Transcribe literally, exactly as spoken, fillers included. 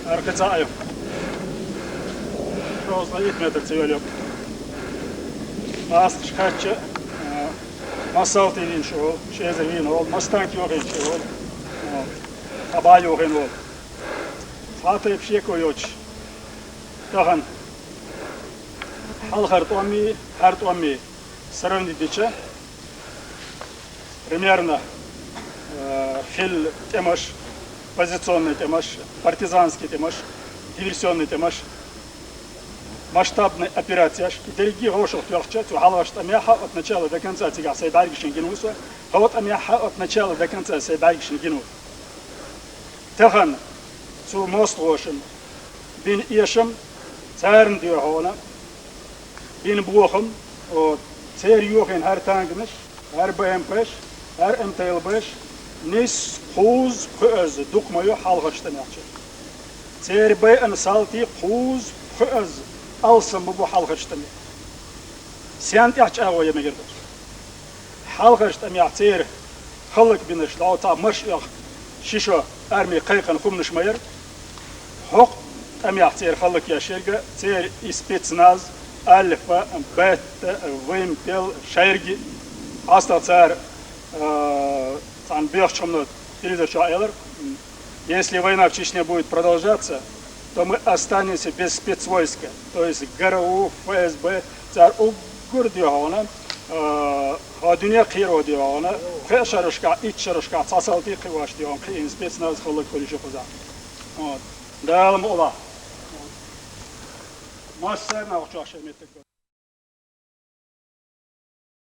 Аркаца айо. Шовзткъа итт метр ца йолу йо. Массанаш кхаьчча, а, массалтийна шу волу, шеза вийна волу, мастан кохийна шу волу, а, хьаба йохийна волу. Цхьа тайпа шеко йоцуш, тахана хьалхара тӀомий, хӀара тӀомий сравнить дича, примерно, э, хилла тӀемаш, позиционный тӀемаш, партизанский тӀемаш, диверсионный тӀемаш, масштабный операцияш, и дерриге вовшах тоьхча, цу хьалхарчу тӀамехь от начала до конца цигахь сайн бӀаьргашна гина ву со, хӀокху тӀамехь от начала до конца сайн бӀаьргашна гина ву. Тахана цу мостагӀошна бина эшам, царна дуьхьал бина бохам, о, церан йохийна хӀара танканаш, хӀара БМП-ш, хӀара МТЛБ-ш, нисса кхузза, кхоьазза дукха ма ю хьалхарчу тӀамехь. Церан байина салтий кхузза, кхоьазза алсам ма бу хьалхарчу тӀамехь. Сенна тӀехь чӀагӀо ян мегар ду? Хьалхарчу тӀамехь церан хӀаллакбинарш дӀо цхьа марш оьху ши шо арми кхайкхина хӀуманаш ма яра. ХӀокху тӀамехь церан хӀаллакъеш ерг, церан и спецназ, Альфа, Бета, Вымпел, шайгахь. ХьастагӀа цара, а, цхьана боьхачу хӀумано телевизор чохь элира: «Если война в Чечне будет продолжаться, то мы останемся без спецвойска», то есть ГРУ, ФСБ, цара уггар а дуьхьал, а, хьо дуьне кхеро дуьхьал, пхеа шарашкахь, итт шарашкахь цхьа салтий кхиош дуьхьал кхиийна спецназ хӀаллакбинарш ю кхузахь. Вот. Дала мукъ лахь. Массарна а чохь шайн меттиг.